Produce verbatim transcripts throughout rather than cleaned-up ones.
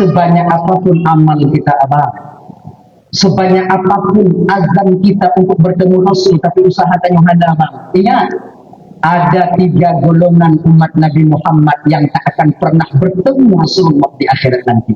Sebanyak apapun amal kita, Abang, sebanyak apapun azam kita untuk bertemu Rasul, tapi usaha tanyoe hana, Bang. Ingat, ada tiga golongan umat Nabi Muhammad yang tak akan pernah bertemu Rasulullah di akhirat nanti.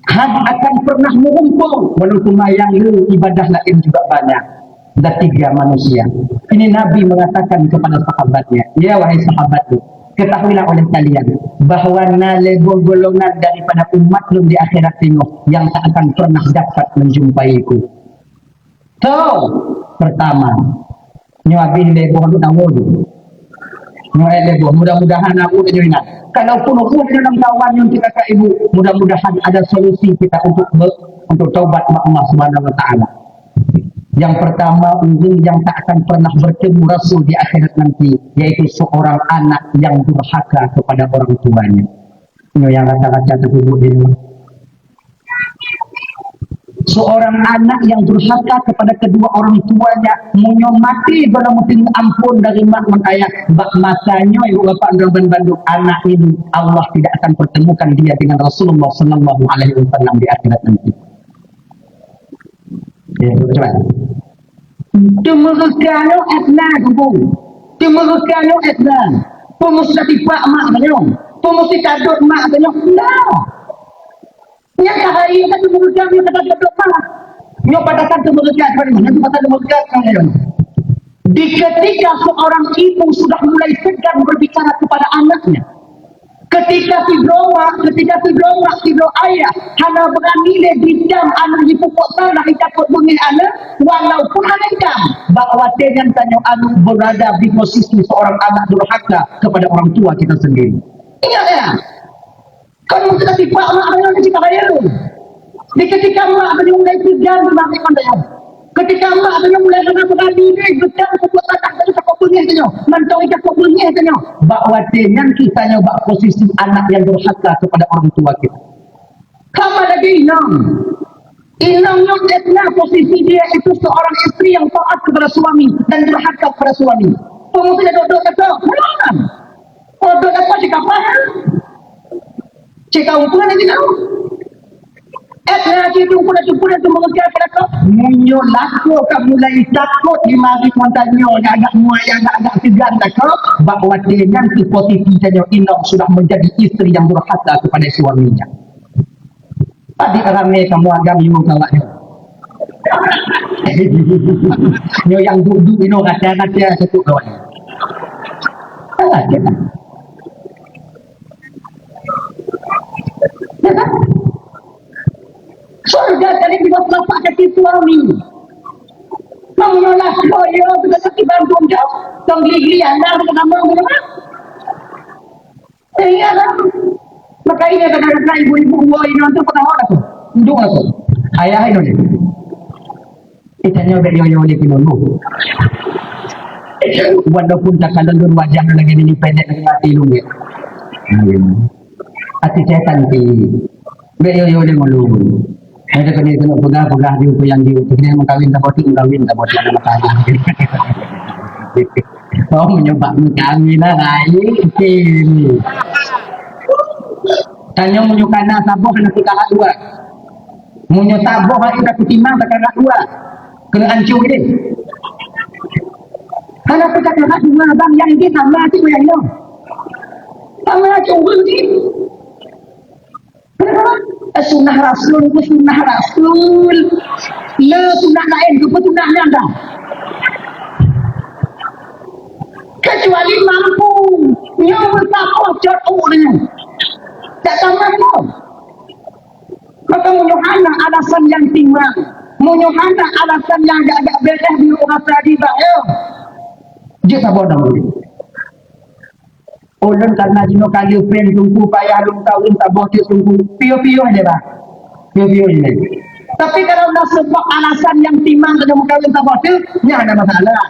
Hana akan pernah meurumpok, walaupun mayang le, ibadah laén juga banyak. Dan tiga manusia. Ini Nabi mengatakan kepada sahabatnya, "Ya, wahai sahabatku, ketahuilah oleh kalian bahwa na lhèe boh golongan daripada umat lôn di akhirat teuh nyang tak akan pernah dapat menjumpaiku." So, pertama, nyoe habéh lhèe boh lôn tawoe ju. Nyoe lhèe boh, mudah-mudahan aku nyoe ingat. Kalaupun aku ada dalam kawan yang kita ibu, mudah-mudahan ada solusi kita untuk be-, untuk taubat kepada Allah Subhanahu wa Taala. Yang pertama, ureueng yang tak akan pernah bertemu Rasul di akhirat nanti, yaitu seorang anak yang durhaka kepada orang tuanya. Nyoe nyang rata-rata teupeubuet di luwa. Seorang anak yang durhaka kepada kedua orang tuanya, meunyoe maté dalam meuteumé ampôn dari mak ngon ayah, bak masa nyoe, ibu bapak dan bandum, anak ini Allah tidak akan pertemukan dia dengan Rasulullah sallallahu alaihi wasallam di akhirat nanti. Ya, cuba. Teumeureuka nyoe étna, Teungku. Teumeureuka nyoe étna. Peumusti tipak mak tanyoe. Peumusti tadot mak tanyoe. Nah. Nyang ka hai ka teumeureuka, nyang ka tadot mak. Nyoe batasan teumeureuka, bagaimana tu batasan teumeureuka? Di ketika seorang ibu sudah mulai segan berbicara kepada anaknya, ketika sidroe mak, ketika sidroe mak, sidroe ayah hana beurani lé jidam aneuk jipeubuet salah, jitakot beungéh aneuk, walaupun aneuk dam, bak watèe nyan tanyoe aneuk berada di posisi seorang anak durhaka kepada orang tua kita sendiri. Ingat ya, kan meusti tipak mak ayah ni cita raya. Di ketika mak tanyoe mulai segan di masa nyoe, ketika mak tanyoe mulai hana beurani lé, geutang peubuet salah, tanyoe takot beungéh tanyoe. Mantong takot beungéh tanyoe. Bak watèe nyan kita nyoe bak posisi anak yang durhaka kepada orang tua kita. Sama lagi inong. Inong nyoe étna posisi dia itu seorang istri yang taat kepada suami dan durhaka kepada suami. Peumusti duduk dekat. Mana? Duduk dekat di kapal. Cek kau pun nanti tahu. Eh, lagi tu pun, tu pun, tu mengejar pada kau. Meunyoe lakoe ka mulai takot di mari ngon tanyoe, agak muai, agak-agak segan takot, bak watèe nyan tu posisi tanyoe inong sudah menjadi istri yang durhaka kepada suaminya. Tadi ramé kamoe agam ibu kawak nyoe. Nyoe nyang duek-duek inoe kata-kata satu kawan. Salah dia. Ya kan? Surga kali di bawah telapak kaki suami. Meunyoe lakoe, kita sakit bantu jauh. Tong gili-gili anak kita nama. Iya kan? Maka ini kadang-kadang ibu-ibu dua ini untuk pengawal aku. Untuk aku. Ayah ini. Itanya udah yo-yo ni kena lu. Walaupun tak kalau lu wajah lagi ni pendek lagi mati lu ya. Hati saya cantik. Bek yo-yo ni malu. Ada kena kena pegang-pegang dia tu yang dia tu. Dia mengkawin tak botik, mengkawin tak botik, ada masalah. Oh, menyebab mengkawin lah, baik. Okey. Tanya menyukana saboh anak kita dua. Meunyoe saboh hai ka kutimang takarak dua, keuneuk ancô idéh. Hana peue takarak dua, bang, nyang idéh sama cit meunan nyoe. Sama cit ureueng cit. Kenapa? Eh, sunnah Rasul, itu sunnah Rasul. Le sunnah laén, itu pun sunnah nyan dah. Kecuali mampu, nyoe meusaboh cot u nyoe. Tak sama nyoe. Maka meunyoe hana alasan nyang timang, meunyoe hana alasan nyang agak-agak beuréh di ureueng asa dibak, yo. Jeuet saboh dong. Ulôn karena jinoe kali pen Teungku payah lôn kawin saboh cit Teungku. Piôh-piôh je, bah. Piôh-piôh je. Tapi kalau na seubab alasan nyang timang keu meukawen saboh cit, nyan hana masalah.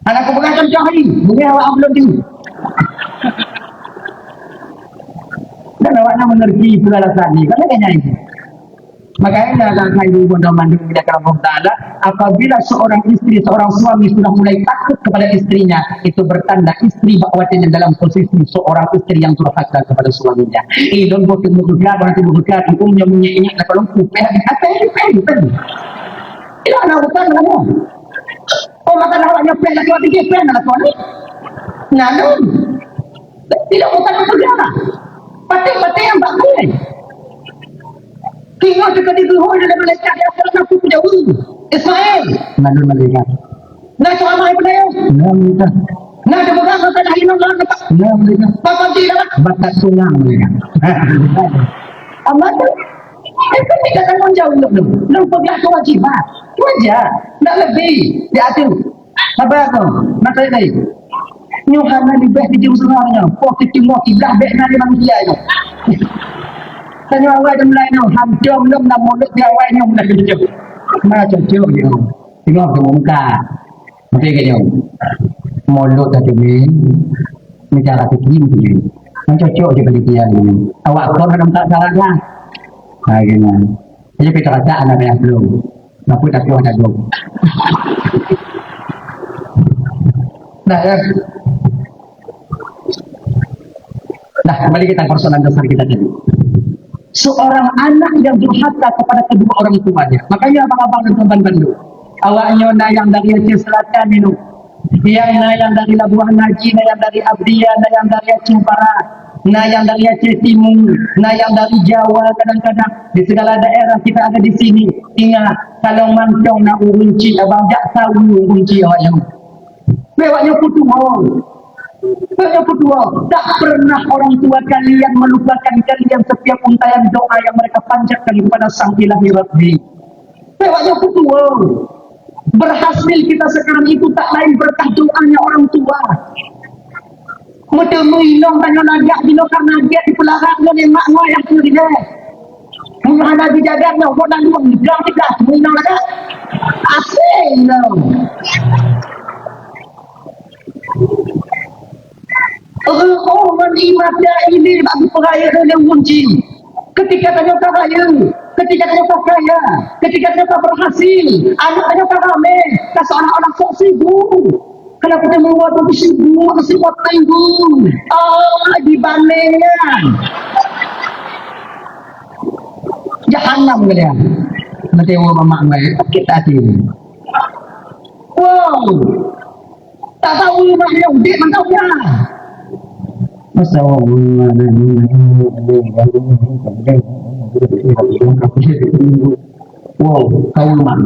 Hana kupeugah contoh ni, beungéh awak ulôn tu. Dan awak na mengerti peue alasan ni, kan lagèe nyan. Makanya, akan ibu-ibu dan mandum dimuliakan Allah Taala, apabila seorang istri, seorang suami sudah mulai takut kepada istrinya, itu bertanda istri bak watèe nyan dalam posisi seorang istri yang durhaka kepada suaminya. Eh, lôn boh teumeung geuga, boh teumeung geuga, di um nyang minyeuk-minyeuk, lakoe lôn kupèh, kupèh, kupèh, kupèh. Ila na bukan lagèe. Oh, maka dah awak nyepèh lakoe, tiga pèh na lakoe ni. Nah, lôn. Tidak bukan peugah. Patéh-patéh nyang bak kue. Tinggai teuka di geuhôi dan malaikat yang pernah aku punya ulu. Ismail. Lalu malaikat. Nah, suami apa dia? Nah, malaikat. Nah, dia pegang maka dah inong lawan apa? Nah, malaikat. Papa di dalam. Bakat sungang malaikat. Amat tu. Itu tidak tanggung jawab dulu. Lu pegang kewajiban. Wajar. Tak lebih. Dia tu. Sabar tu, masa lain. Nyoe hana leubeh di jeuem seungoh nyoe. Poh teutimong kiblah bèk na lé manusia nyoe. Tanyoe awai dan mulai nyoe, hantom lom na mulod di awai nyoe mulai nyoe. Ma cocok nyoe. Tengok tu muka. Mesti ke nyoe. Mulod dah tu ni. Negara tu kini tu ni. Ma cocok je panitia ni. Awak kon ada tak salah dah. Ha, gini. Jadi kita kata anak payah belum. Tapi tak kuat jago. Nah, ya. Nah, kembali kita ke persoalan dasar kita tadi. Seorang anak yang durhaka kepada kedua orang tuanya. Makanya abang-abang dan tuan-tuan bandum. Awak nyoe na yang dari Aceh Selatan ni. Nyang na nyang dari Labuhan Haji, na nyang dari Abdya, na nyang dari Aceh Barat, na nyang dari Aceh Timu, na nyang dari Jawa kadang-kadang. Di segala daerah kita ada di sini. Ingat, kalau mantong na ureueng chik abang jak saweue ureueng chik awak nyoe. Lewat nyoe peutuwo. Lewat nyoe peutuwo. Tak pernah orang tua kalian melupakan kalian setiap untaian doa yang mereka panjatkan kepada Sang Ilahi Rabbi. Lewat nyoe peutuwo. Berhasil kita sekarang itu tak lain berkah doanya orang tua. Meuteumé inong tanyoe lagak jinoe karena gét dipeulara ngon mak ngon ayah tanyoe dilèe. Meunyoe hana dijaga nyoe, buet lalong, gang tiga, meuinong lagak. Asing nyoe. Oh, oh, menerima dia ini bagi perayaan yang kunci. Ketika tanyoe ka rayeuk, ketika tanyoe ka kaya, ketika tanyoe ka berhasil, aneuk tanyoe ka ramé, ka seolah-olah sok sibuk. Kenapa tanyoe buat tu sibuk, masih buat tanggung? Ah, dibandingkan. Jahanam kalian. Nanti mau mamak mai, sakit hati. Wow. Tak tahu rumah dia, dia tak tahu dia. Masa orang Wow, tahu rumah.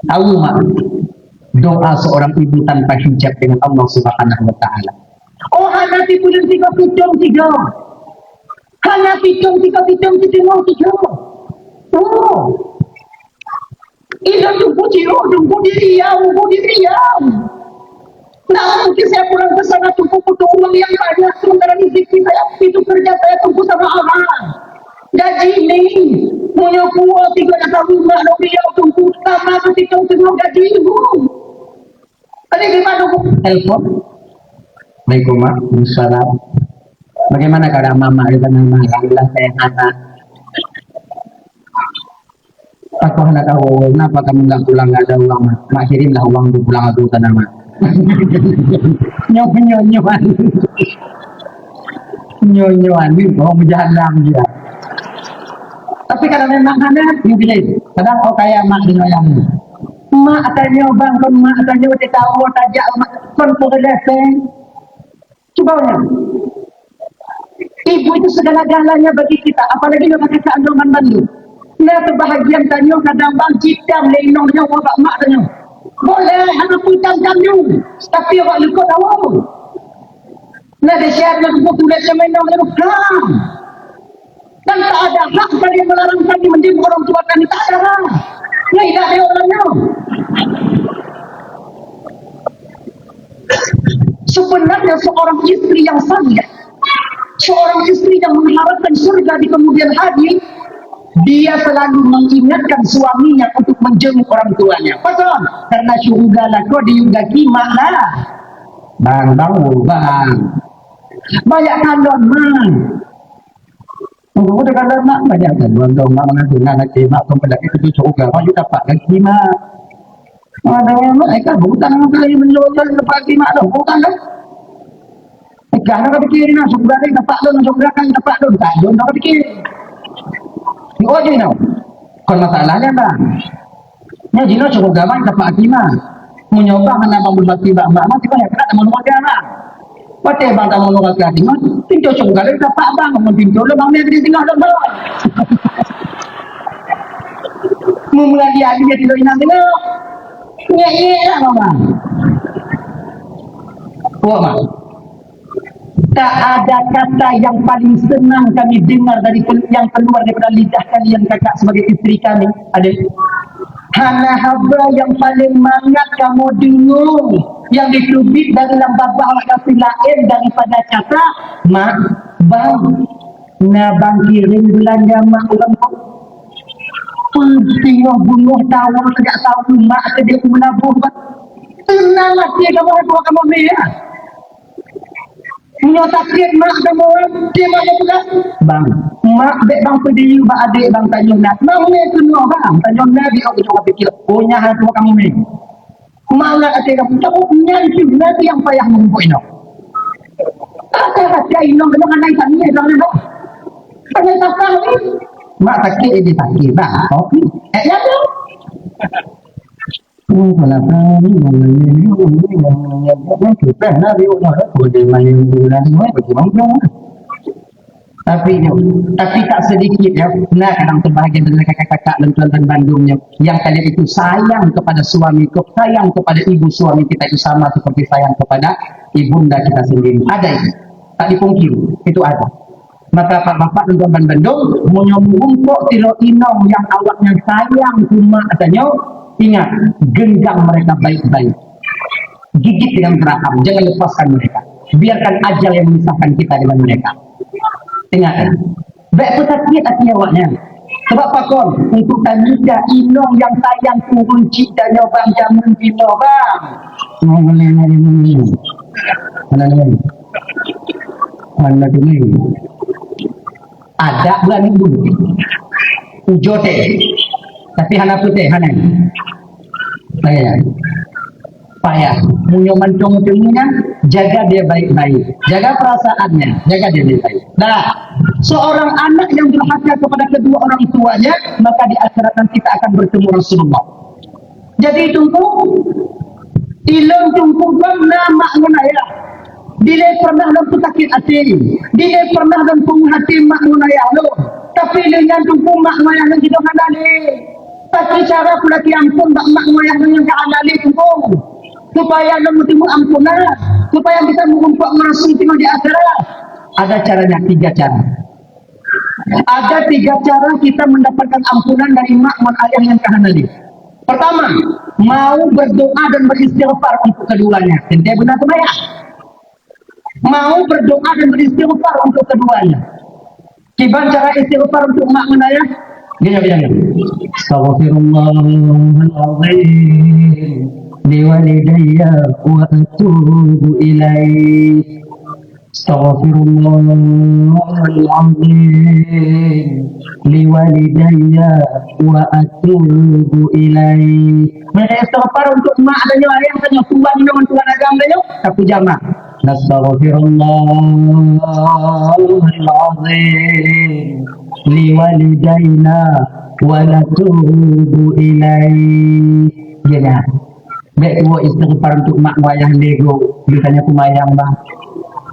Tahu rumah. Doa seorang ibu tanpa hijab dengan Allah Subhanahu wa Ta'ala. Oh, hana tipu dan tiga pitung tiga. Hana pitung tiga pitung tiga tiga. Oh. Ilôn teungku jiôh, teungku diri yau, teungku diri yau. Ndak mungkin saya pulang ke sana teungku butuh uang yang banyak, sementara rezeki saya itu kerja saya teungku sama orang. Gaji ni, punya kuah tiga dah tahu mak nak beli yau teungku, sama seperti teungku gaji ibu. Tadi di mana telepon? Assalamualaikum, Mak. Waalaikumsalam. Bagaimana keadaan Mama di sana, Mak? Alhamdulillah sehat, Mak. Aku hana tahu kenapa kamu nggak pulang, nggak ada uang, Mak. Mak kirimlah uang untuk pulang aku sana, Mak. Nyoh, nyoh, nyoh. Nyoh, nyoh, ni orang jahanam dia. Tapi kalau memang hana, you pilih. Kadang orang kaya mak dengan ayah. Mak tanya bang, kon mak tanya, dia tahu tajak mak, kon pun ada sen. Cuba ya. Ibu itu segala-galanya bagi kita, apalagi nak pakai keandungan bandung. Nah, kebahagiaan tanya kadang bang jikam lenong nyawa bak mak tanya. Boleh, aku pun tam tam you. Tapi awak lukut tahu. Nah, dia siap nak buku tulis yang main dalam Islam. Dan tak ada hak kalian melarang kami menjenguk orang tua kami. Tak ada hak. Nah, tidak ada orangnya. Sebenarnya seorang istri yang saleh, seorang istri yang mengharapkan surga di kemudian hari, dia selalu mengingatkan suaminya untuk menjenguk orang tuanya. Pasal? Karena syurga lakoe di yuda kiamat lah. Bang, bang, oh, bang. Banyak kalon, bang. Tunggu dekat dalam nak banyak kan, bukan dong, mak mengandung, nak nanti mak pun pada itu cukup gawat, you dapat lagi mak. Ada mak, eh, kan, bukan, bukan, you menjual, you dapat lagi mak dong, bukan kan? Eh, kan, nak fikir ni, nak syukur ni, dapat dong, syukur kan, dapat dong, tak dong, nak fikir. You aja, you know. Bukan masalahnya, bang. Nyan jinoe syuruga bang tapak hati mak. Meunyoe bang hana bang beubakti bak mak, mak tiba hebat tak meunurut dia mak. Watèe bang tak meunurut hati mak, pintoe syuruga lé tapak bang, mun pintoe lé bang mè geude singoh lom bang. Meumulai dia dia tidak ingat dengar. Iya, iya lah bang. Wah bang. Tak ada kata yang paling senang kami dengar dari pel-, yang keluar daripada lidah kalian, kakak, sebagai isteri kami. Ada? Hana haba yang paling mangat kamoe deungoe yang jiteubiet dari lam babah awak nyan laén daripada kata, "Mak, bang, na bang kirém beulanja mak ureueng kok." Peutinggoh beungoh tawa sejak tahu mak keudéh meulaboh, bang. Seunang até kamoe, kamoe mè, ya. Meunyoe sakét mak kamoe, di mak kamoe peugah, "Bang, mak bèk bang peudiyeu bak adék bang, tanyoe na." Mak mè keunoe bang, tanyoe na di awak kamoe pikir, "Oh, nyan hana kamoe mè." Mak ngat até kamoe, "Nyan cit na nyang payah meurumpok inong." Kata-kata inong, inong hana isan nyan, bang, bang. Hana isan nyan. Mak sakét, eh, dia sakét, bang. Kopi. Eh, ya, bang. Oh, kalau kami, tapi, tapi tak sedikit, ya. Nah, kadang sebahagian dari kakak-kakak dan tuan-tuan bandum, ya, yang kalian itu sayang kepada suami, sayang kepada ibu suami kita itu sama seperti sayang kepada ibunda kita sendiri. Ada itu. Tak dipungkiri, itu ada. Maka, bapak-bapak dan tuan-tuan bandum, meunyoe meurumpok sidroe inong nyang awak nyan sayang keu mak tanyoe, ingat, genggam mereka baik-baik. Gigit dengan geraham, jangan lepaskan mereka. Biarkan ajal yang memisahkan kita dengan mereka. Ingat, ya. Bèk peusakét até awak nyan. Sebab pakon, untuk tanyoe inong nyang sayang keu ureueng chik tanyoe bang, jameun jinoe bang. Mana ni? Mana ni? Adak bulan minggu. Ujoe teh. Tapi hana putih, hana. Payah. Payah. Meunyoe mantong teungoh nyan, jaga dia baik-baik. Jaga perasaannya, jaga dia baik-baik. Dah. Seorang anak yang durhaka kepada kedua orang tuanya, maka di akhirat nanti tak akan bertemu Rasulullah. Jadi, Teungku, ilôn Teungku kon na mak ngon ayah. Dilèe pernah lôn peusakét até. Dilèe pernah lôn peungeuh até mak ngon ayah lôn. Tapi lheueh nyan Teungku, mak ngon ayah lôn jinoe hana lé. Tapi cara peulakèe amphon bak mak ngon ayah lôn nyang ka hana lé Teungku. Supaya lôn meuteumèe amphon lah. Supaya bisa meurumpok ngon Rasul singoh di akhirat. Ada caranya, tiga cara. Ada tiga cara kita mendapatkan ampunan dari mak ngon ayah nyang ka hana lé. Pertama, mau berdoa dan beristighfar untuk keduanya. Teuntèe beuna seumayang. Mau berdoa dan beristighfar untuk keduanya. Kiban cara istighfar untuk mak ngon ayah? Gini, gini, gini. Astaghfirullahalazim liwalidayya wa atubu ilaih. Astaghfirullahalazim liwalidayya wa atubu ilaih. Meuistighfar untuk mak tanyoe, ayah tanyoe, tuan inong, tuan agam tanyoe, tapi jamak. Astaghfirullahalazim liwalidaina wa natubu ilaih. Ya, ya. Bèk tuwoe istighfar untuk mak ngon ayah lé goe, bukannya seumayang, bang.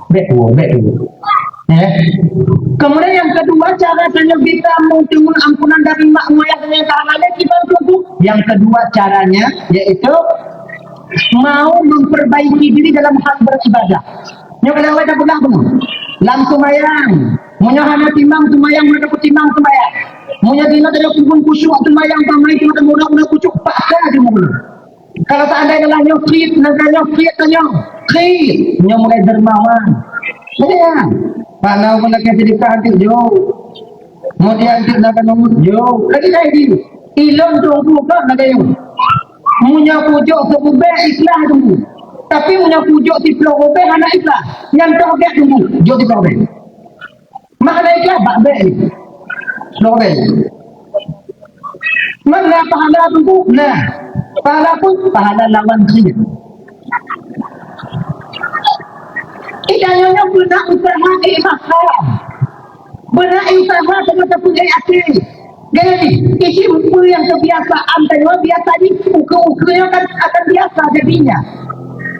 Bèk tuwoe, bèk tuwoe. Eh? Kemudian yang kedua, cara tanyoe bisa meuteumèe ampunan dari mak ngon ayah nyang ka hana lé, kiban Teungku. Yang kedua caranya yaitu mau memperbaiki diri dalam hal beribadah. Nyoe kalau awak dah peugah tu. Lam seumayang. Meunyoe hana timang seumayang, meunyoe dapeuet timang seumayang. Meunyoe dina tadi pun khusyuk seumayang, pamai tu ada mula-mula khusyuk, paksa je mula. Kalau seandainya lah nyoe krit, nangka nyoe krit, tanyoe krit, nyoe mulai dermawan. Jadi, ya, mana pun nak sedekah nanti jauh. Kemudian tu nak nunggu jauh. Lagi dah di ilôn Teungku kan nak jauh. Meunyoe kujok seububé ikhlas Teungku. Tapi meunyoe kujok siplôh rubé hana ikhlas. Nyan toh gèt Teungku. Jok siplôh rubé. Makna ikhlas bak bék ni. Lôn bék. Mana pahala tu? Nah, pahala pun pahala lawan jih. Kita nyonya pernah usaha ikhlas. Beuna usaha teuma tapeuék até. Jadi, isim peue nyang kebiasaan tanyoe biasa jih, ukeue-ukeue nyoe kan akan biasa jadinya.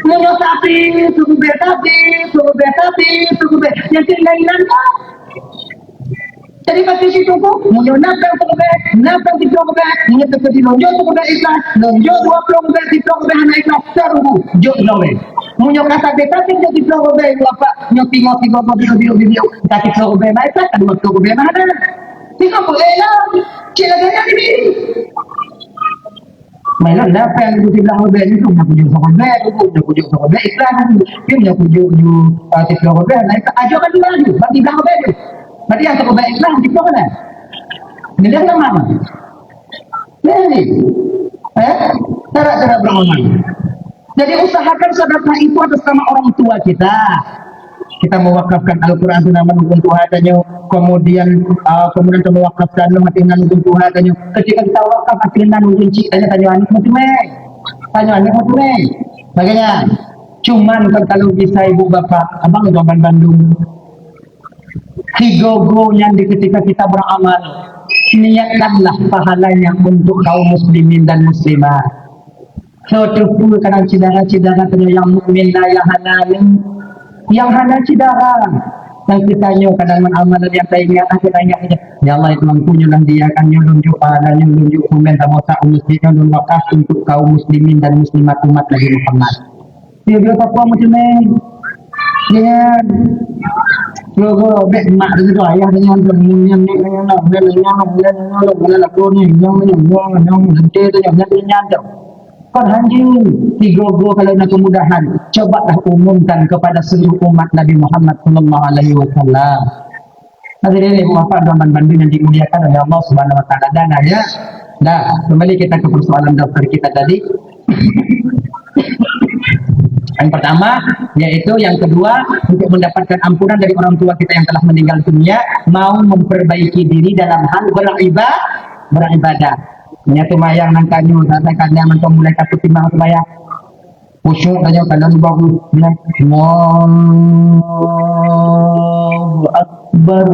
Meunyoe sabe, seugeubée sabe, seugeubée sabe, seugeubée. Nyang tinggai inan ka. Jadi, bak situ ku, meunyoe na péng seugeubée, na péng siploh geubée, meunyoe teukeudi lonjok seugeubée ikhlas, lonjok dua ploh geubée, siploh geubée hana ikhlas, taruhu, jok seugeubée. Meunyoe ka sabe-sabe jok siploh geubée, dua ploh Nyoe singoh, singoh, singoh, biôh, biôh, biôh, biôh. Tapi singoh ribèe mantong, dua ploh ribèe mantong. Singoh peureulèe lom. Cit lagèe nyan jih. Main lom, na péng siblah ribèe nyoe, nyoe kujok singoh ribèe, nyoe kujok singoh ribèe, iklan. Nyoe kujok ju, ah, siploh ribèe, na iklan. Ajoh kan dua ju, bak siblah ribèe ju. Berarti nyang singoh ribèe iklan, siploh ribèe. Nilai sama. Jadi, eh, cara-cara beramal. Jadi, usahakan sedekah itu atas nama orang tua kita. Kita mewakafkan Al-Quran itu nama orang tua tanyoe, kemudian, uh, kemudian kita mewakafkan nama dengan orang tua tanyoe. Ketika kita wakaf hati dengan orang cik tanyoe, tanyoe aneuk meuteumé. Tanyoe aneuk meuteumé. Makanya, cuman kan kalau bisa ibu bapak, abang jawaban Bandung. Sigoe-goe nyan di ketika kita beramal, niatkanlah pahalanya untuk kaum muslimin dan muslimat. Soe teupeu kadang syedara-syedara tanyoe nyang mukmin na nyang hana nyoe, nyang hana syedara. Dan kita nyoe kadang ngon amalan nyang taingat, kita ingat saja. Ya Allah, ya Tuhanku, nyoe lôn diakan, nyoe lôn jok pahala, nyoe lôn jok peumen saboh sa u masjid, nyoe lôn wakaf untuk kaum muslimin dan muslimat umat Nabi Muhammad. Dia, dia tak kuat macam ni. Dia, dia, dia, bek mak dia tu, ayah dia nyanyi, nyanyi, nyanyi, nyanyi, nyanyi, nyanyi, nyanyi, nyanyi, nyanyi, nyanyi, nyanyi, nyanyi, nyanyi, nyanyi, nyanyi, nyanyi, nyanyi, nyanyi, nyanyi, nyanyi. Kon hanjeuet, sigoe-goe kalau na kemudahan, cobalah umumkan kepada seluruh umat Nabi Muhammad sallallahu alaihi wasallam. Hadirin ibu bapak dan banding yang dimuliakan oleh Allah Subhanahu wa taala, dan ya, dah, kembali kita ke persoalan daftar kita tadi. Yang pertama, yaitu yang kedua, untuk mendapatkan ampunan dari orang tua kita yang telah meninggal dunia, mau memperbaiki diri dalam hal beriba-, beribadah. Nyan seumayang nangka nyoe, saat-saat nyan mantong mulai takut timbang seumayang. Khusyuk tanyoe ka lheueh bagus. Allahu Akbar.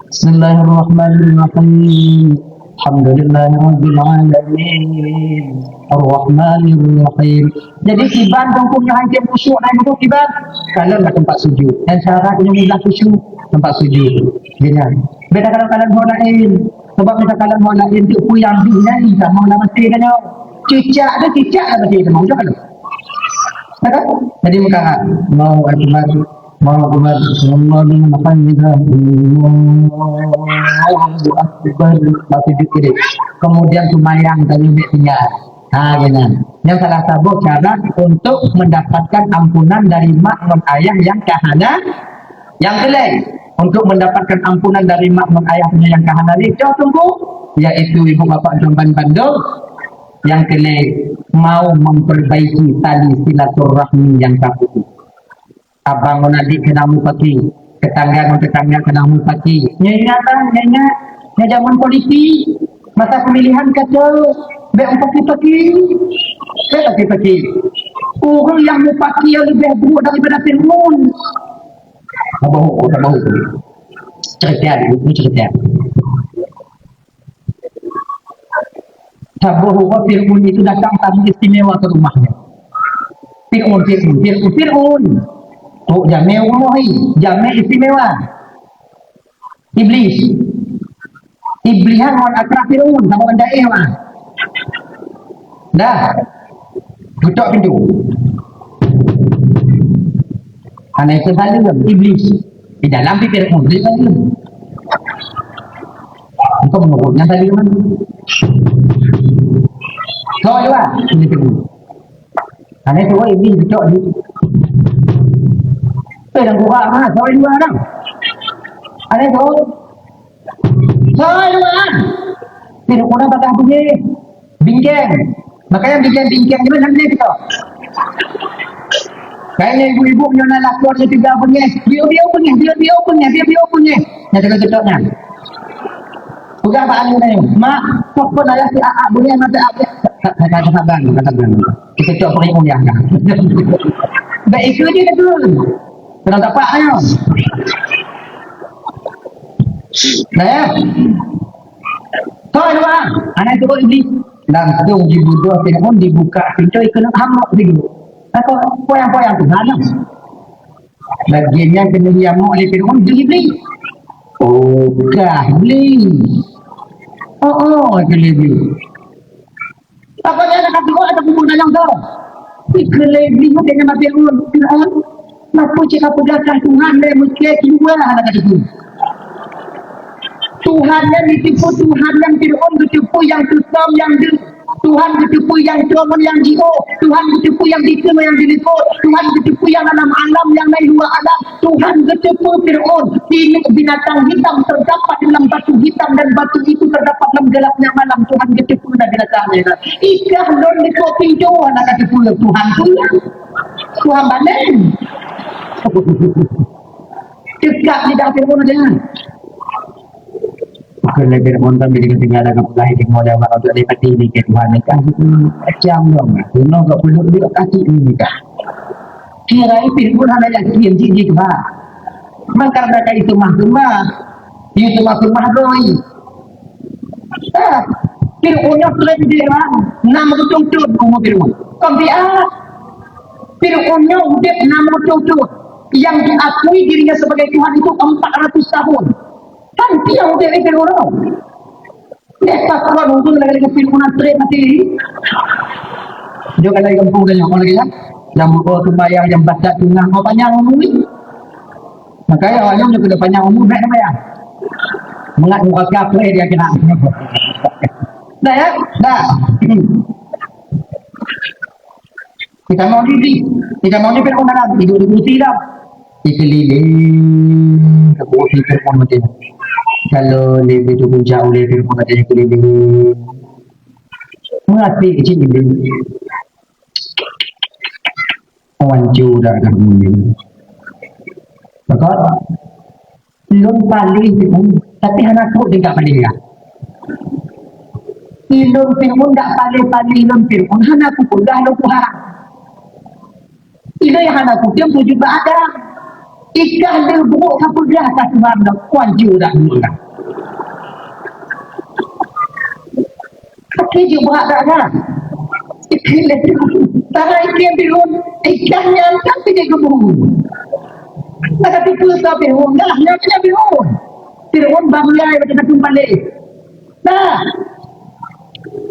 Bismillahirrahmanirrahim. Alhamdulillahirabbil alamin. Arrahmanirrahim. Jadi, kiban tungkong nyoe hanjeuet khusyuk, naik duduk kiban. Kalau kat tempat sujud. Dan cara nyoe mudah khusyuk, tempat sujud. Beda kalau kalian orang lain. Sebab kita kalian orang lain tu puyang diri, sama nama sendiri kan. Cicak tu, cicak lah mesti sama. Udah kalau. Jadi, maka, Allahu Akbar, Allahu Akbar, Allahu Akbar. Masih dikit. Kemudian seumayang tadi ambil tinggal. Ha, jangan. Yang salah satu cara untuk mendapatkan ampunan dari mak dan ayah yang kahana, yang keliek. Untuk mendapatkan ampunan dari mak dan ayah yang kahana, cok tunggu, yaitu ibu bapak dan bandum. Yang keliek, mau memperbaiki tali silaturahmi yang terputus. Abang ngon adik keunong mupaki, tetangga ngon tetangga keunong mupaki. Nyan ingat bang, nyan ingat. Nyan jameun politik, masa pemilihan ka trôk, bèk mupaki-paki. Bèk paki-paki. Ureueng nyang mupaki nyang leubeh buruk daripada Fir'aun. Saboh, saboh. Cerita, ini cerita. Saboh uroe Fir'aun itu datang tamu istimewa ke rumahnya. Fir'aun, Fir'aun, Fir'aun, Fir'aun. Trôk jamé uroe, jamé istimewa. Iblis. Iblis ngon akrab Fir'aun, sama bandar eh, mah. Dah. Ketok pintu. Hana ikut saleuem, Iblis. Di dalam pikir pun, dia saleuem. Engkau menurut, yang saleuem mana? Soe luwa, ini tu. Hana tu, oh, Iblis ketok ni. Eh, dan buka, ha, soe luwa dah. Hana tu. Soe luwa. Tidak pernah bakal bunyi. Bingkeng. Makanya bingkeng-bingkeng ni kan dia tu. Kain ibu-ibu nyoe na lakoe nyang tiga beungéh, biôh-biôh beungéh, biôh-biôh beungéh, biôh-biôh beungéh. Nyang teuka-teuka nyan. Peugah bak aneuk nyoe, "Mak, soe phon ayah si Aa beungéh mata api?" Kata saban, kata saban. Kita cok pengikut ya. Baik itu je kata. Kena dapat ayo. Nah, ya. Kau dua, anak tu iblis. Langsung dibudoh Fir'aun, dibuka pintu, ikut hamok dulu. Apa? Poyang-poyang Tuhan lah. Bagian yang kena diamuk oleh Fir'aun, tu iblis. Oh, kah iblis. Oh, oh, kena iblis. Apa dia nak kata, ada kubur dalam tu? Ikut iblis, dia nak mati Fir'aun. Fir'aun. Napa cit ka peugah kah Tuhan lé meucék keuluwa hana ka teupeue? Tuhan nyan jiteupeue, Tuhan nyan Fir'aun geuteupeue nyang teusam nyang deuek. Tuhan geuteupeue nyang com ngon nyang jiôh. Tuhan geuteupeue nyang dikeue ngon nyang dilikot. Tuhan geuteupeue nyang dalam alam, nyang na luwa alam. Tuhan geuteupeue Fir'aun, binatang hitam terdapat dalam batu hitam dan batu itu terdapat dalam gelapnya malam. Tuhan geuteupeue na binatang nyan. Ikah lôn likot pintoe hana ka teupeue Tuhan peue. Tuhan baleng. Cekak lidah Fir'aun aja. Bukan lagi Fir'aun kan bila tinggal dalam peulai di mulai orang tu dia pati ni ke Tuhan ni kan. Macam dong. Kena gak peluk dia kaki ni kah. Kira Fir'aun hana yakin cik di Tuhan. Memang karena ka itu mah gemah. Itu mah gemah doi. Ah, Fir'aun nyoe treb di Iran, enam ratus thon umur Fir'aun. Kon biasa. Fir'aun nyoe udeb enam ratus thon. Yang diakui dirinya sebagai Tuhan itu empat ratus tahun. Kan dia udeb di Fir'aun. Dia tak kuat untuk lagi-lagi Fir'aun treb mati. Dia kan lagi kampung tanya, orang lagi ya. Yang buka sembahyang, yang baca tengah, mau panjang umur ni. Makanya awak nyoe keuneuk panyang umu bèk neumayang. Mangat muka kafé dia keunan. Dah ya? Dah. Kita mau di, kita mau di Fir'aun dalam, tidur di kursi dah. Dikeliling ke kursi Fir'aun macam ni. Kalau lebih tu puncak oleh Fir'aun ada yang keliling. Mati cik ni. Ancu dah dah bunyi. Betul? Lôn paléh Fir'aun, tapi hana trok tingkat paléh nyan. Ilôn Fir'aun dak paléh-paléh lôn Fir'aun, hana kupeugah lôn Tuhan. Ilôn hana kutem sujud bak Adam. Ikah le brok ka peugah ka Tuhan dak kuancu dak dulu dah. Tapi jeuet brat that kan? Tangai ikriem Fir'aun, ikan nyan kan pijak geuburu. Maka tipu sa Fir'aun, dah nyan pijak Fir'aun. Fir'aun bangai macam satu balik. Nah,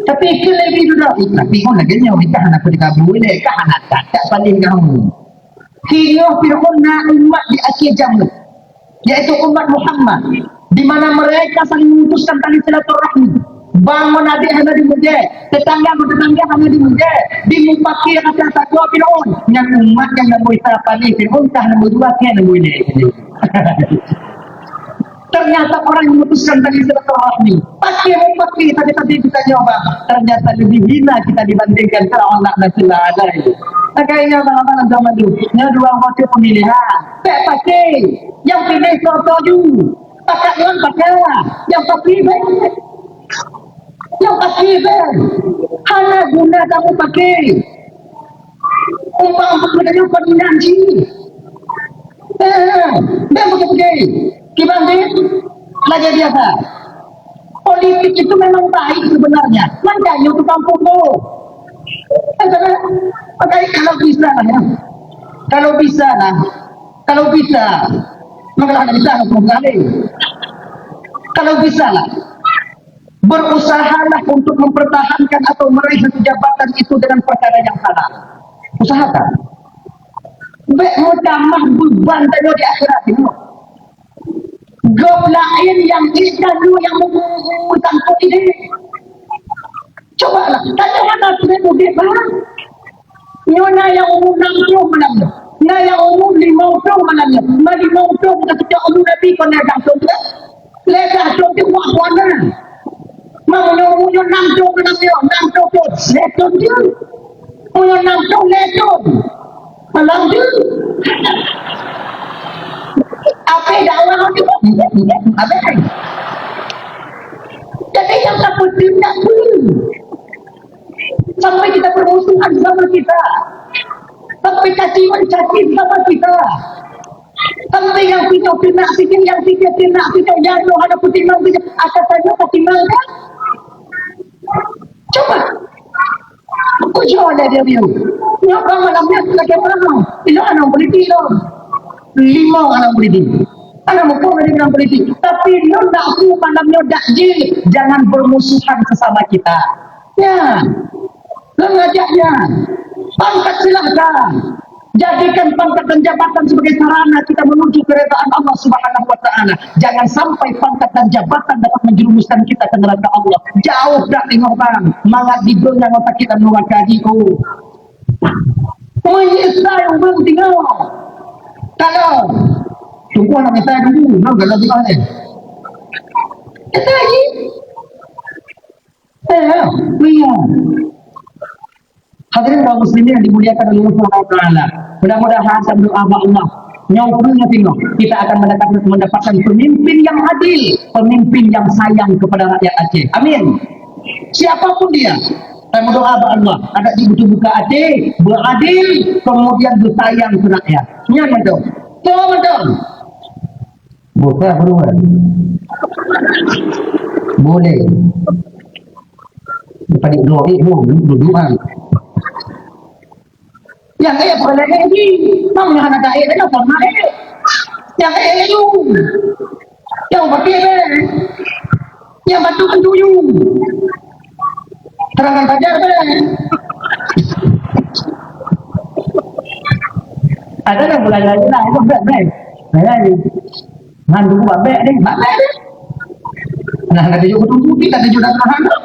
tapi ikut lagi sudah. Eh, tapi Fir'aun lagi nyoe, ikah anak pun dikabui leh, ikah anak tak, tak paling kamu. Singoh Fir'aun na umat di akhir zaman, yaitu umat Muhammad, di mana mereka saling memutuskan tali silaturahmi. Bangon adik hana dimudé, tetangga ngon tetangga hana dimudé, dimupaki rasa takwa Fir'aun. Nyang umat nyang nombor satu paling Fir'aun, tah nombor dua, keu nombor lima. Ternyata orang yang memutuskan tali silaturahmi. Pakai, pakai, tapi, tapi kita nyoba. Ternyata lebih hina kita dibandingkan Fir'aun laknatullah alaih. Makanya dalam zaman dulu, nyoe dua anggota pemilihan. Tak pakai. Yang pilih soto ju. Pakai yang pakai. Yang pakai baik. Yang pakai baik. Hana guna kamu pakai. Umpama geutanyoe kon inan jih. Eh, bèk beugèt-beugèt. Kiban jih, lagèe biasa. Politik itu memang baik sebenarnya. Makanya tukang pukul. Eh, saudara, makanya kalau bisa lah ya. Kalau bisa lah. Kalau bisa. Maka lah bisa, kalau bisa lah. Berusahalah untuk mempertahankan atau meraih satu jabatan itu dengan perkara yang halal. Usahakan. Bèk meutamah beuban tanyoe di akhirat nyoe. Gob laén nyang ék tanyoe nyang meusangkot idéh. Cubalah, tanyoe hana trép udép, bah. Nyoe na nyang umu nam ploh malam nyoe. Na nyang umu limong ploh malam nyoe. Ma limong ploh bukan sejak umu Nabi kon lhèe blah thôn teuh. Lhèe blah thôn teuh wak buana. Ma meunyoe umu nyoe nam ploh malam nyoe, nam ploh thôn, lhèe thôn teuh. Meunyoe nam ploh lhèe thôn. Malam tu. Apa dakwah tu? Apa? Jadi yang tak penting tak perlu. Sampai kita bermusuhan sama kita. Sampai caci mencaci sama kita. Sampai yang punya kena sikit, yang punya kena sikit, yang tu ada putih mang sikit. Asal tanya putih mang kan? Coba. Kujua lé dia biu. Nyoe ka malam nyoe lagèe malam. Inoe aneuk politik tu. Lima aneuk politik. Aneuk muka dari aneuk politik. Tapi lôn nak su malam nyoe dak jih. Jangan bermusuhan sesama kita. Ya. Lôn ngajak nyan. Pangkat silahkan. Jadikan pangkat dan jabatan sebagai sarana kita menuju keridhaan Allah Subhanahu wa Ta'ala. Jangan sampai pangkat dan jabatan dapat menjerumuskan kita ke neraka Allah. Jauh dah tengok bang, mangat di dunia ngon sakit dan neraka di oh. Menyesal urang tinggal. Kalau tunggu anak kita dulu, nah, kalau kita ni. Kita ni. Eh, ya. Hadirin kaum muslimin yang dimuliakan oleh Allah Subhanahu wa Taala. Mudah-mudahan saya berdoa bak Allah. Nyoe pun nyoe tengok, kita akan mendapat, mendapatkan pemimpin yang adil, pemimpin yang sayang kepada rakyat Aceh. Amin. Siapapun dia, saya berdoa bak Allah, ada di buka hati, beradil, kemudian bersayang ke rakyat. Nyan betul. Betul betul. Buka beruang. Boleh. Tadi dua eh, oh, duduk ah. Yang eh, bukan lagi. Mau yang anak eh, dah pernah eh. Yang eh, you. Yang pakai eh. Yang batu kan tuyu. Terangkan saja eh. Ada dah bulan lagi lah, itu best, best. Best. Ngan dulu babek deh, babek deh. Nah, kata juga betul putih, kata juga tahan tu.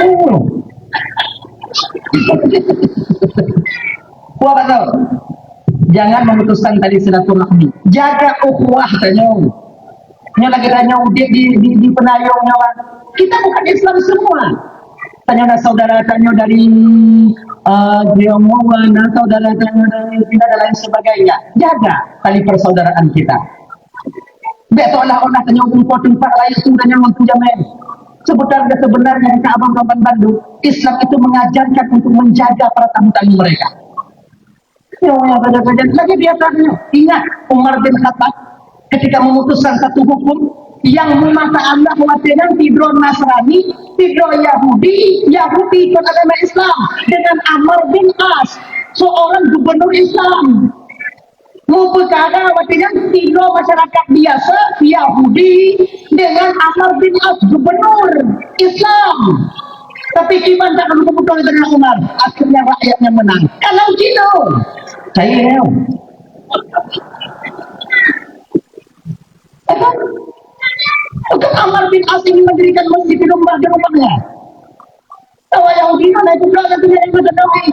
Oh. Buat apa tau? Jangan memutuskan tali silaturahmi. Jaga ukhuwah tanyoe. Nyoe lagi tanyoe udép di, di, di Peunayong nyoe, Bang. Kita bukan Islam semua. Tanyoe na saudara tanyoe dari, eh, Tionghoa, na saudara tanyoe dari Cina dan lain sebagainya. Jaga tali persaudaraan kita. Bèk seolah-olah tanyoe rumpok teumpat laén su dan nyan mampu jamèe. Sebenarnya, sebenarnya kata abang kawan bandum, Islam itu mengajarkan untuk menjaga para tamu-tamu mereka. Nyoe nyang saja-saja lagi biasa nyoe. Ingat Umar bin Khattab ketika memutuskan satu hukum yang memaksa anak watèe nyan sidroe Nasrani, sidroe Yahudi, Yahudi ikut agama Islam dengan Amr bin As, seorang gubernur Islam. Meupeukara watèe nyan sidroe masyarakat biasa Yahudi dengan Amr bin As, gubernur Islam. Tapi kiban tak ada keputusan dari Umar. Akhirnya rakyatnya menang. Kalau gitu, saya Bukan Amr bin As ingin mendirikan masjid di rumah, di rumahnya. Tahu Yahudi mana itu berada di rumah Nabi.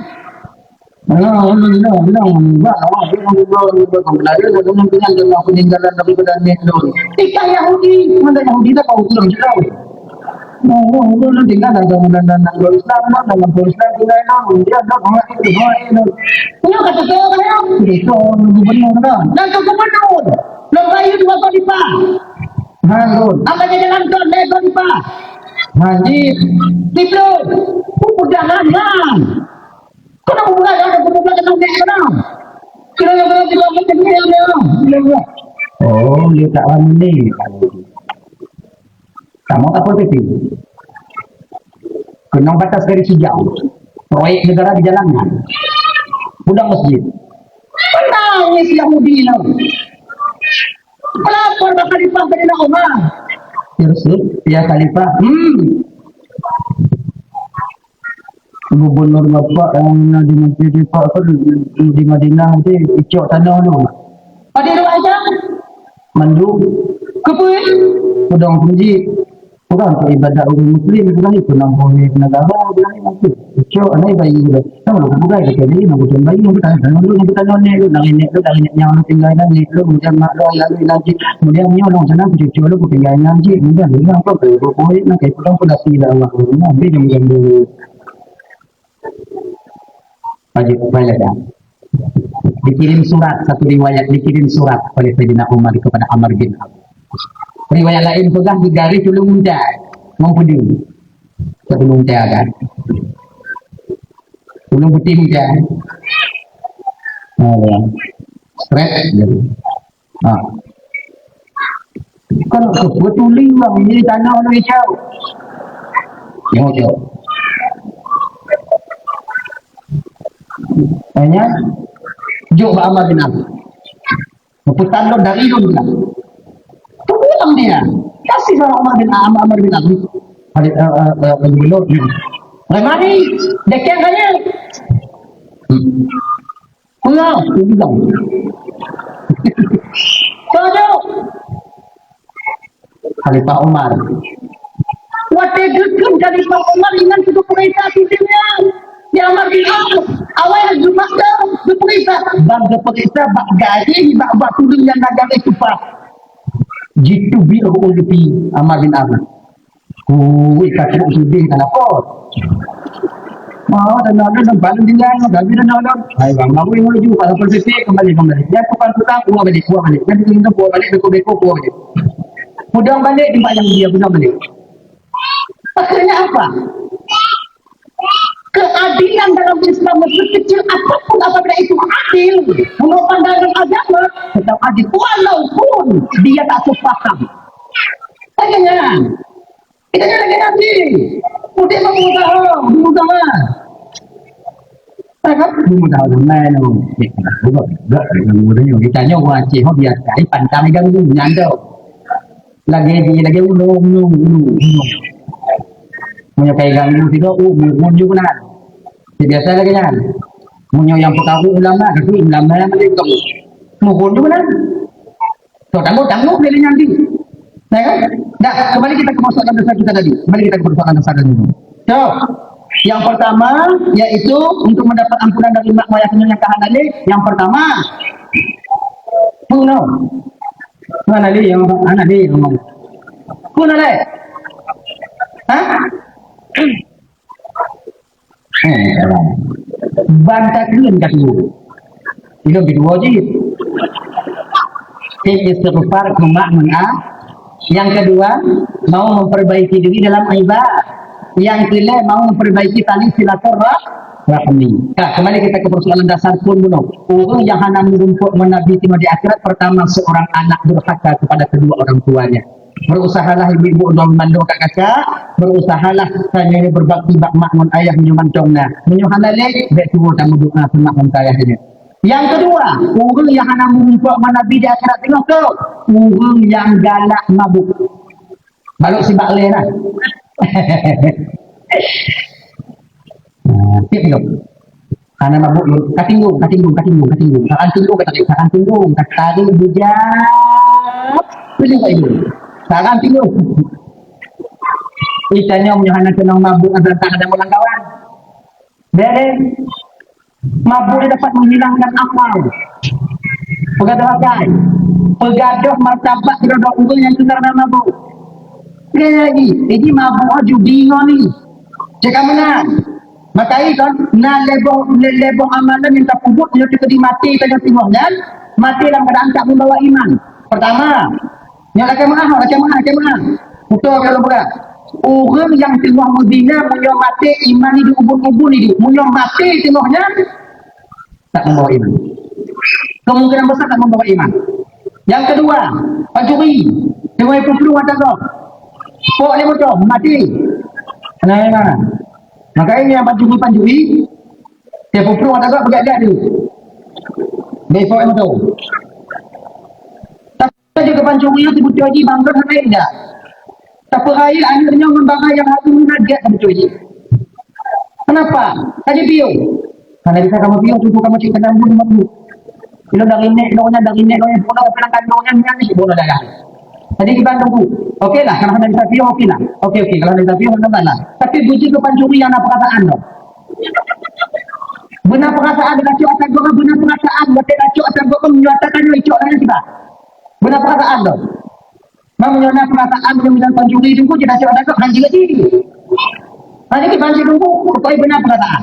Ikan Yahudi, mana Yahudi tak tahu pulang jauh. Oh, oh, oh, tinggal dalam, dalam, dalam, dalam Islam, dalam Islam, tinggal dalam, dia dah buat itu, buat itu. Punya kata saya, kan, ya? Itu gubernur, kan? Dan ke gubernur, lom bayu dua kali, Pak. Ha, betul. Apa dia jalan tu, dia kali, Pak? Haji. Itu, pegangan, kan? Kau nak buka, ada buka, kena naik, kan? Kena, kena, kena, kena, kena, kena, kena. Oh, dia tak ramai ni. Kamoe ka politik. Keunong batas garis hijau. Proyek negara dijalankan. Udang masjid. Penangis Yahudi nyan. Melapor bak Khalifah Saidina Umar. Ya Rasul, ya Khalifah. Hmm. Gubernur bapak nyang na di Madinah, Pak, apa, di Madinah tu, icok tanoh tu. Pada ruang aja? Mandum. Keupeu? Peudong seuji. Peudong keu ibadat ureueng muslim, bukan itu nang boleh negara, bukan itu. Icok, anai bayi tu. Tahu lu, bukan itu, jadi nak bukan bayi, nak bukan tanoh lu, nak bukan tanoh nek lu, nak nek lu, nak nek nyang lu tinggai dan nek lu, macam mak lu, ayah lu, lagi. Kemudian nyoe orang sana, cucu lu, tinggai nyan cit, kemudian lu, apa, boleh, nak, peudong pun dah sila, Allah, ambil jam-jam dulu. Wajib, boleh dah. Dikirim surat, satu riwayat, dikirim surat oleh Saidina Umar kepada Amr bin Auf. Riwayat laén peugah digaréh tuleueng unta ngon peudeueng. Tuleueng unta kan. Tuleueng putih unta. Oh, ya. Stret. Ha. Kan beutôi ureueng ni tanoh lôn ijak. Nyoe jaweueb. Hanya jok bak Amr bin Auf. Pesan lôn dari lôn bilang. Teupulang dia. Kasih sama Umar bin Am-, Amr bin Abi. Khalid, eh, eh, eh, gubernur. Remani, dekeng kaya. Hmm. Pulang, pulang. Tujuh. Khalifah Umar. Watée geukheun Khalifah Umar ingat keu peurintah sidéng nyan. Ya Amr bin Auf, awai Jumat tu geupeuriksa. Ban geupeuriksa bak garéh, bak, bak tuleueng nyang na garéh cupa. Jiteubiet rukon leupi Amr bin Auf. Ui, ka trok sidéh ka lapor. Oh, dan ada dan paling tinggal, dan ada dan ada. Hai, bang, bang, bang, bang, bang, bang, bang, bang, bang, bang, tukang-tukang, keluar balik, keluar balik. Kan tukang-tukang, keluar balik, beko-beko, keluar balik. Pulang balik tempat yang dia, pulang balik. Akhirnya apa? Keadilan dalam Islam, sekecil apapun apabila itu adil, menurut pandangan agama, tetap adil. Walaupun dia tak sepaham. Jangan. Kita jangan lagi Nabi. Mudik mau berusaha, berusaha. Kan? Berusaha ramai tu. Dia kena buat juga dengan muda ni. Kita nyawa Aceh, oh, biasa. Ini pantang diganggu, nyandau. Lagi di, lagi ulu, ulu, ulu, ulu. Punya kai ganggu tiga, oh, mohon juga nak. Biasa lagi kan. Punya yang perkara ulama, tapi ulama yang paling kamu. Mohon juga nak. So, tangguh-tangguh dia nanti. Ya kan? Dah, kembali kita ke persoalan dasar kita tadi. Kembali kita ke persoalan dasar tadi. So, yang pertama, yaitu untuk mendapat ampunan dari mak ayah yang kahan tadi. Yang pertama, bunuh. Mana dia yang, mana dia yang ngomong? Bunuh dia. Hah? Eh, ban takheun ka tuwoe. Ilôn keudua jih. Tim istighfar keu mak ngon a. Yang kedua, mau memperbaiki diri dalam ibadah. Yang ketiga, mau memperbaiki tali silaturahmi. Nah, kembali kita ke persoalan dasar pun bunoe. Ureueng nyang hana meurumpok ngon Nabi singoh di akhirat, pertama, seorang anak durhaka kepada kedua orang tuanya. Berusahalah ibu-ibu dong mandum kat kaca, berusahalah tanyoe berbakti bak mak ngon ayah meunyoe mantong na. Meunyoe hana lé, bèk tuwoe tameudoa keu mak ngon ayah nyoe. Yang kedua, ureueng nyang hana meurumpok ngon Nabi di akhirat teungoh tu, ureueng nyang galak mabuk. Balok sibak lé nah. Nah, tiep lom. Hana mabuk lom. Ka tinggung, ka tinggung, ka tinggung, ka tinggung. Ka tinggung, ka tarik, ka tinggung, ka tarik bujang. Bujang ka tinggung. Ka tinggung. Ih, tanyoe meunyoe hana keunong mabuk, ada tak ada ulang kawan. Bèk. Mabuk ni dapat menghilangkan akal. Peugadôh akai. Peugadôh martabat keudroe ureueng nyang keunong mabuk. Jadi, jadi mabuk judi ngon ni. Cek ka meunan. Maka i kon, na lhèe boh, lhèe, lhèe boh amalan nyang tapeubuet nyoe teukeudi maté tanyoe teungoh nyan, maté lam keuadaan tak membawa iman. Pertama, nyoe lakèe meu'ah, lakèe meu'ah, lakèe meu'ah. Putôh kalau berat. Ureueng nyang teungoh meuzina, meunyoe maté iman idup ubun-ubun idup. Meunyoe maté teungoh nyan, tak membawa iman. Kemungkinan besar tak membawa iman. Yang kedua, pancuri. Teungoh ipeuplung ata gob. Pok lé moto, mati. Nah, nah. Makanya pancuri-pancuri, dia peuplung ata gob peugah-peugah dulu. Dia pok lé moto. Tapi juga pancuri itu betul lagi bangga hana indah. Tapi aneuk nyoe ngon bangga yang hati munajat betul lagi. Kenapa? Tadi piôh. Karena bisa kamu piôh, tujuh kamu cek kenal pun mampu. Bila dari nek, dari nek, dari nek, bola dalam kandungan, yang ni bola dalam. Jadi kita tunggu. Okey lah, kalau hana bisa piôh, okey lah. Okey, okey, kalau hana bisa piôh, hana masalah. Tapi buji ke pancuri yang ada perasaan tu. Beuna perasaan, dah cok atas gua, beuna perasaan, dah cok atas gua, meunyoe atas tanyoe, cok tanyoe sibak. Beuna perasaan tu. Meunyoe na perasaan, meunyoe pancuri tunggu, dah cok atas gua, kan jeuet jih. Kan jeuet, kan jeuet tunggu, pokoknya beuna perasaan.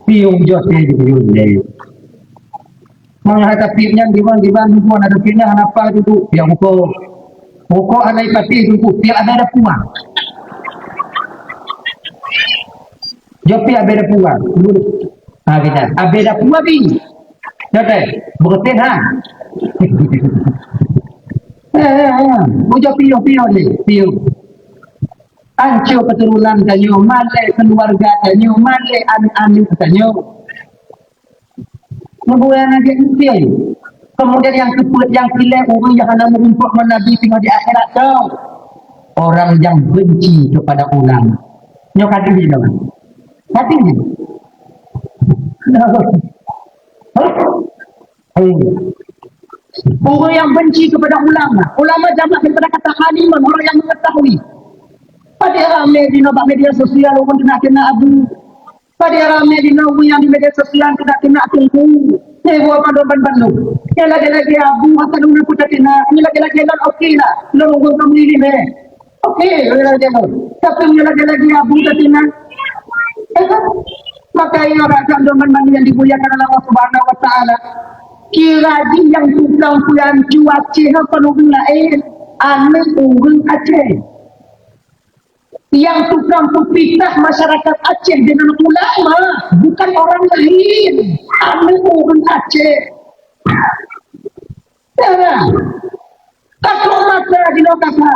Piôh joh teh di piôh lé. Mang hai tapi nyan gimana gimana bukan ada pindah apa tu tu. Yang buka. Buka ada ipati tu tu. Tiap ada ada puang. Jopi abéh dapua. Ha, kita. Abéh dapua bi. Jote. Bersin ha. Eh, eh, eh. Bojo piôh-piôh ni, piôh. Ancô keturunan tanyoe, malée keluarga tanyoe, malée aneuk-aneuk tanyoe. Meubuya Nabi Musa. Kemudian yang keempat, yang kilai, ureuëng yang hana meurumpok ngon Nabi singoh di akhirat tu. Orang yang benci kepada ulama. Nyoe ka diri dah. Hati ni. Orang yang benci kepada ulama. Ulama jamak daripada kata aliman, orang yang mengetahui. Pada ramai di bak media sosial, orang kena-kena abu. Pada ramai di Nawi yang di media sosial kena-kena tunggu. Ni buat bandum-bandum. Yang lagi-lagi abu asal dulu pun tak kena. Ni lagi-lagi lon okey lah. Lon urus kamu ini meh. Okey, lagi-lagi lon. Tapi yang lagi-lagi abu tak kena. Maka ia rakan bandum yang dimuliakan Allah Subhanahu Wa Taala. Kira di yang tukang perancu Aceh apa ureuëng lain. Aneuk ureuëng Aceh. Yang tukang peupisah masyarakat Aceh dengan ulama bukan orang lain, aneuk ureuëng Aceh. Ya, takut mata di lokasi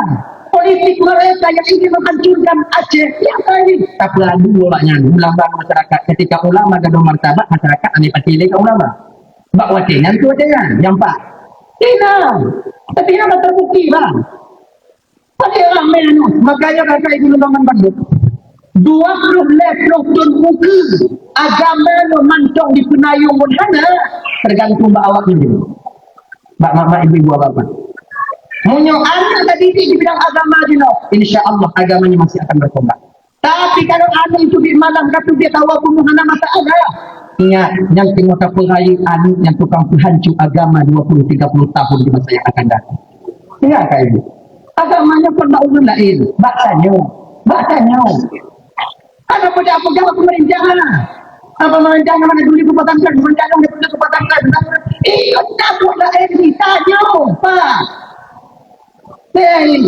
politik mereka yang ingin menghancurkan Aceh. Yang lain, tapi adu awaknyan ulama masyarakat. Ketika ulama gadoh martabat, masyarakat ambil pati lé ulama. Bak watée nyan tu watée nyan, nyampak. Tidak, tapi yang terbukti bang. Pada ramai anu, makanya kata ibu lubang bandum. Dua puluh leh puluh tahun buku agama lo mantong di penayung pun hana, tergantung bak awak ni. Bak mak-mak ibu-ibu abang. Munyo anak tadi di bidang agama dino, insya Allah agamanya masih akan berkembang. Tapi kalau aneuk itu di malam kata dia tahu apa hana masalah. Ingat, yang tengok apa raya aneuk yang tukang penghancur agama dua puluh tiga puluh tahun di masa yang akan datang. Ingat kan ini? Agamanya pun bak ureuëng lain, bak tanyoe, bak tanyoe. Ada pedak-pedak pemerintah lah. Apa pemerintah nama dulu kekuatan kan, pemerintah yang dulu kekuatan kan. Ikut takut lain di tanyoe, Pak. Hei.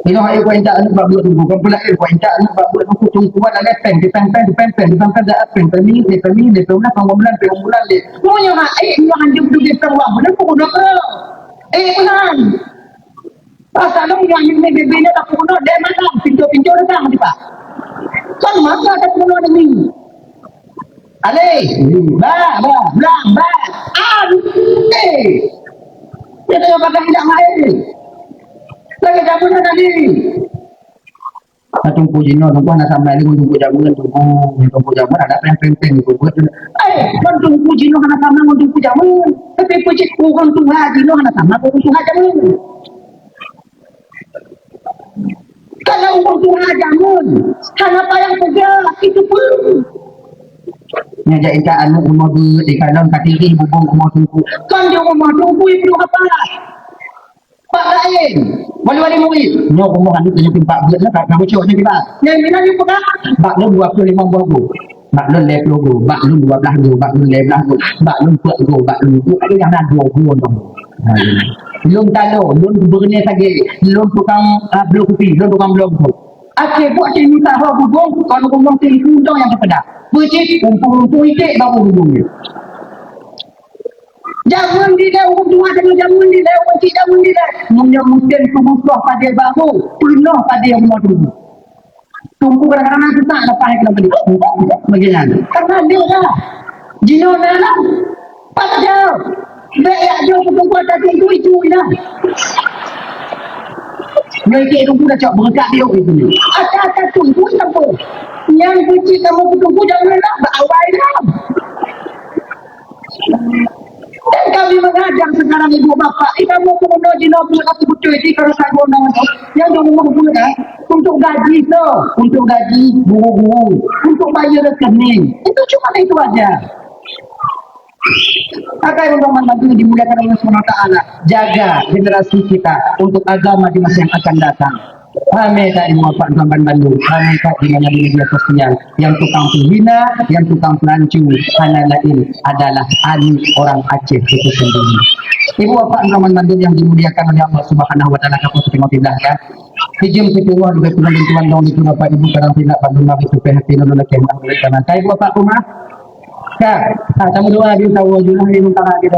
Inoe hai kuinta aneuk bak buet teungku, kon pula hai kuinta aneuk bak buet teungku, teungku buat lagèe pèng, dipèng-pèng, dipèng-pèng, dipèng-pèng, dah pèng, pèng minit, pèng minit, pèng bulan, pèng bulan deh. Meunyoe hai, eh, nyoe hanjeuet dudoe pèng wang, bulan pukul dua puluh. Eh, ulang. Pasal lôn nyoe hanjeuet ni bibina dah pukul dua, deh malam, pintu-pintu datang, tiba. Kon masa dah pukul dua demi. Alif, ba, ba, blang, ba, an, eh. Dia tengah pakai tidak main. Lagi jamuran tadi. Nah, teungku jinoe, teungku hana sama lagi teungku jamuran, teungku, teungku jamuran ada peng-peng-peng, teungku buat. Eh, kan teungku jinoe hana sama dengan teungku jamuran. Tapi puji orang tua jinoe hana sama dengan orang tua jamuran. Kalau orang tua jamuran, hana payah peugah, itu pun. Nyajak intat aneuk rumoh beuet, di kanan ka tirih bubong rumoh teungku. Kan di rumoh teungku, ibu apa? Pak lain, wali-wali murid. Nyoe rumoh aneuk nyoe timpat beuet lah, ka, ka bocor nyoe tiba. Nyang mina nyoe peugah, bak lôn dua puluh lima buah go. Bak lôn lhèe ploh go, bak lôn dua blah go, bak lôn lhèe blah go, bak lôn peuet go, bak lôn go. Ada yang na go, go nyoe. Ha, ya. Lôn talo, lôn beureuné sagé, lôn tukang, ah, bloe kupi, lôn tukang bloe kupi. Akhé buet teuh mita ho bubông, kon rumoh teuh undong nyang teupeugah. Beucit umpung-umpung iték baru bubông nyan. Jameun dilèe ureueng tuha tanyoe, jameun dilèe ureueng chik, jameun dilèe. Meunyoe musém tuboh soh padé baru, peunoh padé rumoh tuboh. Teungku kadang-kadang na seusak leupah keunan tadi. Bagaimana? Karena dia dah. Jinoe na lah. Pat jauh. Bèk yak jauh keu teungku ata teungku itu inah. Nyoe ikek teungku dah cok beureukat diok itu ni. Ata-ata teungku sampeu. Nyang keuchik kamoe keu teungku jangan lah bak awai dah. Dan kami mengajar sekarang ibu bapak, eh, kamu pun udah jinoe pun aku betul sih kalau saya ngomong tu. Yang dulu umur pun dah untuk gaji tu, untuk gaji guru-guru, untuk bayar rekening. Itu cuma itu aja. Agar untuk membantu dimuliakan Allah Subhanahu Wa Taala, jaga generasi kita untuk agama di masa yang akan datang. Ramé that ibu bapak tuan ban bandum, ramé that di mana di media sosial. Yang tukang penghina, yang tukang pelancu, hana lain adalah aneuk orang Aceh itu sendiri. Ibu bapak tuan ban bandum yang dimuliakan oleh Allah Subhanahu Wa Taala, kapal setengah tindak kan. Sijum siteungoh di beutôi bantuan dong di bapak ibu kadang tindak bandum nabi tu peh hati nulung lakeh mak boleh kanan. Ibu bapak rumah. Ka, ha, tamu doa di tahu jumlah di utara gitu.